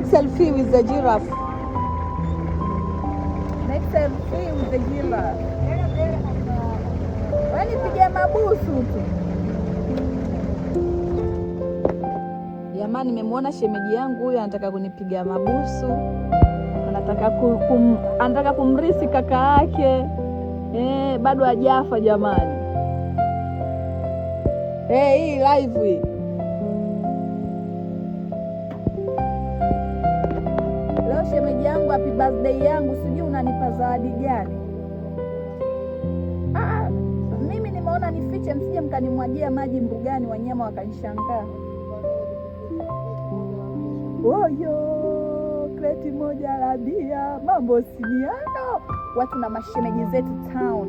Make selfie with the giraffe. Make selfie with the giraffe. Wewe nipige mabusu tu. Jamani, nimemwona shemeji yangu huyu anataka kunipiga mabusu, anataka kumrisi kaka yake. Bado hajafa jamani. Hii live hii. Leo shemeji yangu happy birthday yangu, sijui unanipa zawadi gani? Ah, mimi nimeona nifiche, msije mkanimwagia maji mbugani, wanyama wakanishangaa. Oyo, kreti moja la bia, mambo siniano. Watu na mashemeji zetu town.